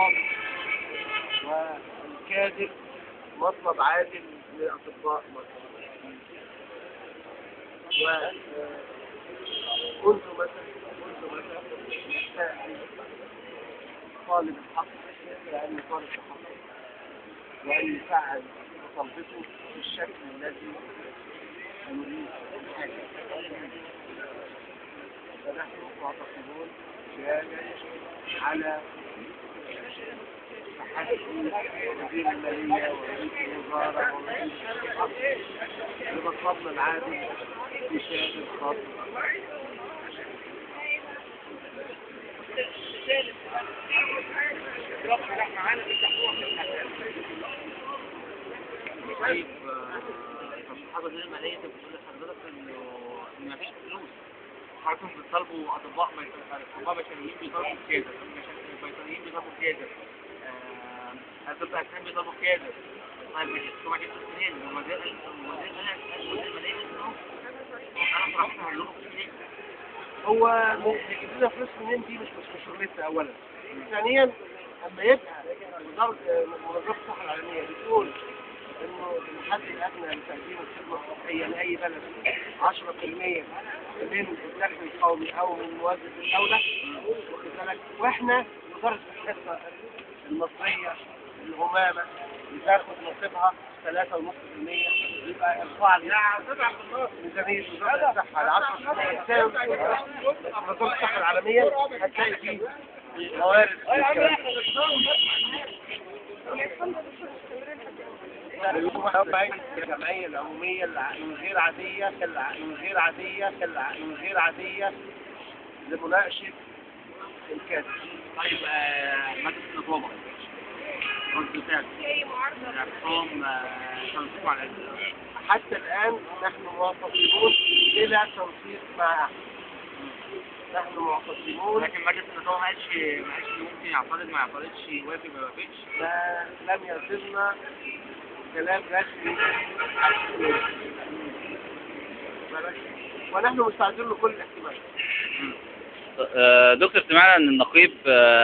واضح، والكادر مطلب عادل لأطباء مصر. وكنت مثلا نستأذن طالب الحق لأن طالب الحق وأن يفعل مطالبته بالشكل الذي يريد الحاكم. فنحن معتصمون زيادة على تحدي وزير المالية ورئيس الوزارة ورئيس لمطلبنا العادل في شأن الخاص. طيب، تصريحات وزير المالية بتقول لحضرتك انه مفيش فلوس. حضراتكم بتطالبوا اطباء بشريين بيطالبوا بكذا، البيطريين بيطالبوا بكذا، اطباء اسنان بيطالبوا بكذا. طيب انتوا جبتوا منين؟ وزير المالية انه انا صراحة هقول لكم منين؟ هو بيجيب لنا فلوس منين دي مش شغلتنا اولا. ثانيا اما يبقى وزارة منظمة الصحة العالمية بتقول انه الحد الادنى لتقديم الخدمة الصحية لاي بلد 10% من الدخل القومي او من موازنه الدولة، واخد بالك؟ واحنا وزارة الصحة المصرية الغمامة بتاخد نصيبها 3.5%، يبقى ارفع لي ميزانية وزارة الصحة ل 10% منظمة الصحة العالمية هتلاقي فيه موارد. الجمعية العمومية الغير عادية الغير عادية الغير عادية لمناقشة الكادر. طيب، مجلس النقابة رد فعل اعتصام تنسيق على حتى الآن نحن معتصمون بلا تنسيق مع أحد. نحن معتصمون، لكن مجلس النقابة ما قالش ممكن يعترض ما يعترضش، يوافق ما يوافقش. ما لم يصلنا كلام رسمي، ونحن مستعدين لكل الاحتمالات. دكتور، سمعنا ان النقيب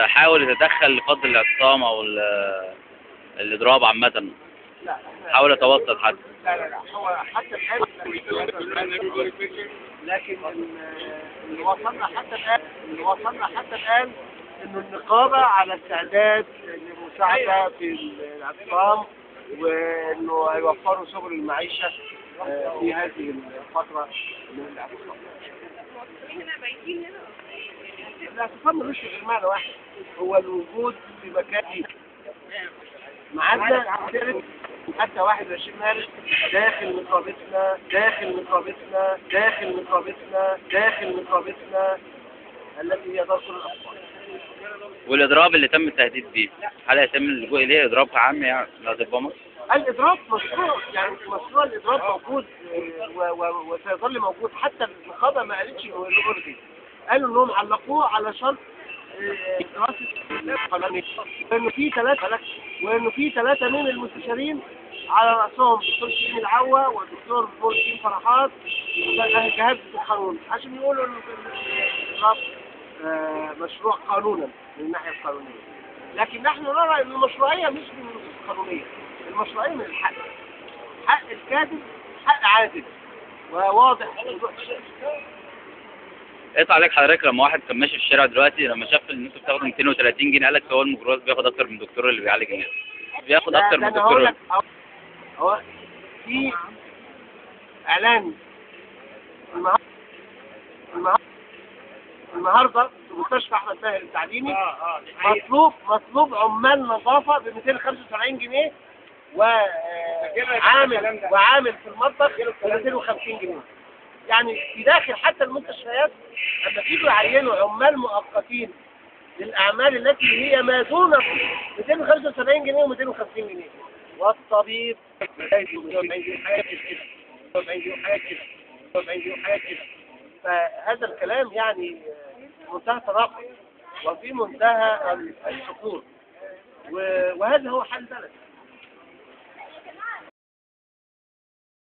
حاول يتدخل لفض الاعتصام او الاضراب عامة. لا، حاول يتوسط حتى. لا لا، هو حتى الان، لكن اللي وصلنا حتى الان انه النقابة على استعداد للمساعدة في الاعتصام، وانه هيوفروا سبل المعيشة في هذه الفترة من الاعتصام. الاعتصام ملوش غير معنى واحد، هو الوجود في مكان معادنا حتى 21 مارس داخل نقابتنا داخل نقابتنا داخل نقابتنا داخل نقابتنا التي هي دار كل الأطفال. والإضراب اللي تم التهديد بيه، هل هيتم اللجوء إليه إضراب عام يعني لأطباء مصر؟ الإضراب مشروع، يعني مشروع الإضراب موجود وسيظل موجود. حتى النقابة ما قالتش إنه ألغي، قالوا إنهم علقوه على شرط دراسة وإنه في ثلاثة من المستشارين على رأسهم الدكتور شيرين العوا والدكتور نور الدين فرحات جهاز القانون عشان يقولوا إن الإضراب مشروع قانونا من الناحية القانونية. لكن نحن نرى أن المشروعية مش من النصوص القانونية، المشروعية من الحق. حق الكاتب حق عادل وواضح. ايه تعليق حضرتك لما واحد كان ماشي في الشارع دلوقتي لما شاف ان انتوا بتاخدوا 230 جنيه قال لك هو الميكروباص بياخد اكتر من الدكتور اللي بيعالج الناس، بياخد اكتر من الدكتور؟ هو في اعلان النهارده في مستشفى احمد ماهر التعليمي مطلوب عمال نظافة ب 275 جنيه وعامل في المطبخ ب 250 جنيه. يعني في داخل حتى المستشفيات لما تيجوا يعينوا عمال مؤقتين للاعمال التي هي ما دون 275 جنيه و250 جنيه، والطبيب حاجة كده. فهذا الكلام يعني منتهى التناقض وفي منتهى الشكور، وهذا هو حال البلد.